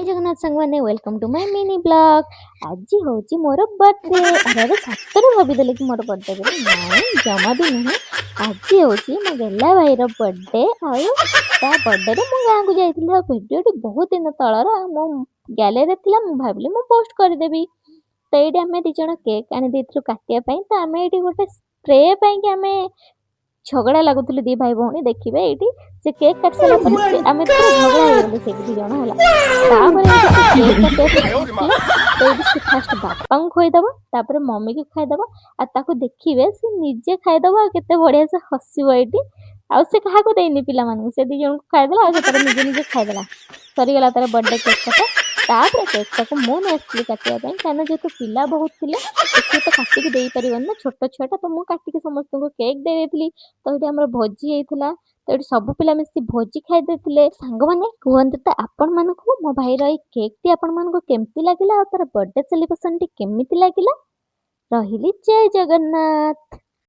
ଜଗନ୍ନାଥ ସାଙ୍ଗମାନେ, welcome to my mini vlog। ଆଜି ହେଉଛି ମୋର ବର୍ଥଡେ। ଆରେ ଆରେ, ସତରେ ଭାବିଦେଲେ କି ମୋର ବର୍ଥଡେ ବୋଲି? ନାଇଁ, ଜମା ବି ନୁହେଁ। ଆଜି ହେଉଛି ମୋ ଗେଲା ଭାଇର ବର୍ଥଡେ ଆଉ ତା ବର୍ଥଡେରେ ମୁଁ ଗାଁକୁ ଯାଇଥିଲି। ଆଉ ଭିଡ଼ିଓଟି ବହୁତ ଦିନ ତଳର ଆଉ ମୋ ଗ୍ୟାଲେରୀରେ ଥିଲା, ମୁଁ ଭାବିଲି ମୁଁ ପୋଷ୍ଟ କରିଦେବି। ତ ଏଇଠି ଆମେ ଦୁଇ ଜଣ କେକ୍ ଆଣି ଦେଇଥିଲୁ କାଟିବା ପାଇଁ। ତ ଆମେ ଏଇଠି ଗୋଟେ ସ୍ପ୍ରେ ପାଇଁକି ଆମେ ଝଗଡ଼ା ଲାଗୁଥିଲୁ ଦି ଭାଇ ଭଉଣୀ। ଦେଖିବେ, ଏଇଠି ସେ କେକ୍ କାଟି ସାରିଲା ପରେ ସେ ଆମେ ପୁରା ଝଗଡ଼ା ହେଇଗଲୁ ସେଇଠି ଦି ଜଣ ହେଲା। ତାପରେ ଏଇଠି ସେ କେକ୍ କାଟିବା ପାଇଁ ଆସିଲା। ତ ଏଇଠି ସେ ଫାଷ୍ଟ ବାପାଙ୍କୁ ଖୋଇଦବ, ତାପରେ ମମିକୁ ଖାଇଦବ। ଆଉ ତାକୁ ଦେଖିବେ, ସେ ନିଜେ ଖାଇଦବ ଆଉ କେତେ ବଢିଆ ସେ ହସିବ ଏଇଠି। ଆଉ ସେ କାହାକୁ ଦେଇନି ପିଲାମାନଙ୍କୁ, ସେ ଦି ଜଣଙ୍କୁ ଖାଇଦେଲା ଆଉ ସେ ତାର ନିଜେ ନିଜେ ଖାଇଦେଲା। ସରିଗଲା ତାର ବର୍ଥଡେ କେକ୍ କଟା। ତାପରେ କେକ୍ଟାକୁ ମୁଁ ନେଇ ଆସିଥିଲି କାଟିବା ପାଇଁ, କାହିଁକିନା ଯେହେତୁ ପିଲା ବହୁତ ଥିଲେ, ତ ସିଏ ତ କାଟିକି ଦେଇପାରିବନି ନା, ଛୋଟ ଛୁଆଟା। ତ ମୁଁ କାଟିକି ସମସ୍ତଙ୍କୁ କେକ୍ ଦେଇ ଦେଇଥିଲି। ତ ଏଇଠି ଆମର ଭୋଜି ହେଇଥିଲା। ତ ଏଇଠି ସବୁ ପିଲା ମିଶି ଭୋଜି ଖାଇ ଦେଇଥିଲେ। ସାଙ୍ଗମାନେ, କୁହନ୍ତୁ ତ ଆପଣମାନଙ୍କୁ ମୋ ଭାଇର ଏଇ କେକ୍ଟି ଆପଣମାନଙ୍କୁ କେମିତି ଲାଗିଲା ଆଉ ତାର ବର୍ଥଡେ ସେଲିବ୍ରେସନଟି କେମିତି ଲାଗିଲା? ରହିଲି, ଜୟ ଜଗନ୍ନାଥ।